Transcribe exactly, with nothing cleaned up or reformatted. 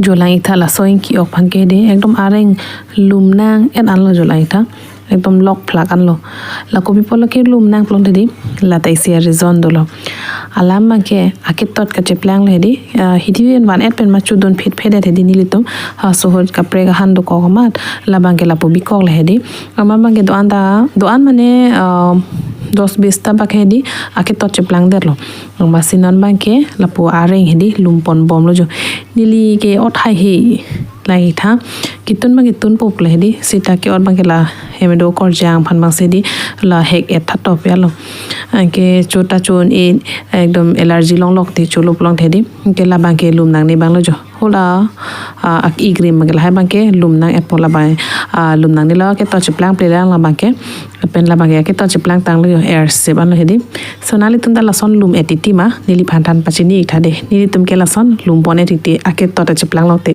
Jo lang-iktha laso ingki-ok abangke hedi, ekdom areng lum nang-et anlo jo lang-iktha. Ekdom lok phlak anlo. La kopi apotlo ke lum nangplot hedi, la ta isi a-reason dolo. Alam abangke aketot kacheplanglo hedi, ah, hidi pen van-et pen ma chodun phet phet-et hedi nelitum. Ha, sohot kaprek ahan dokok amat, labangke lapu bikoklo hedi. Amat abangke do-an ta, do-an mane, ah, dos bis ta bak hedi, aketot cheplangdetlo. Amatsi non abangke lapu areng hedi lumponbomlo jo. Neli ke ot haihe lang-iktha. Ketun abangke tunpoplo hedi. Seta ke-ot abangke la hem do korjang aphan abangsi hedi, la hek-et tha top ya lo. Anke cho ta cho-un-e, ekdom allergy longlok te cholop longthe hedi. Anke labangke lum nangne abanglo jo. Hala, ah, ak-ik rim abangke lahai abangke lum nang-etpo labang, ah, lum nangnelo, aketot cheplangple lang labangke. Lapen labangke aketot cheplangtanglo jo, air sip anlo hedi. So nanglitum ta lason lum-et titi ma, neliphan than pachini-iktha dei. Nelitum ke lason lumpon-et titi, aketot ta cheplanglote.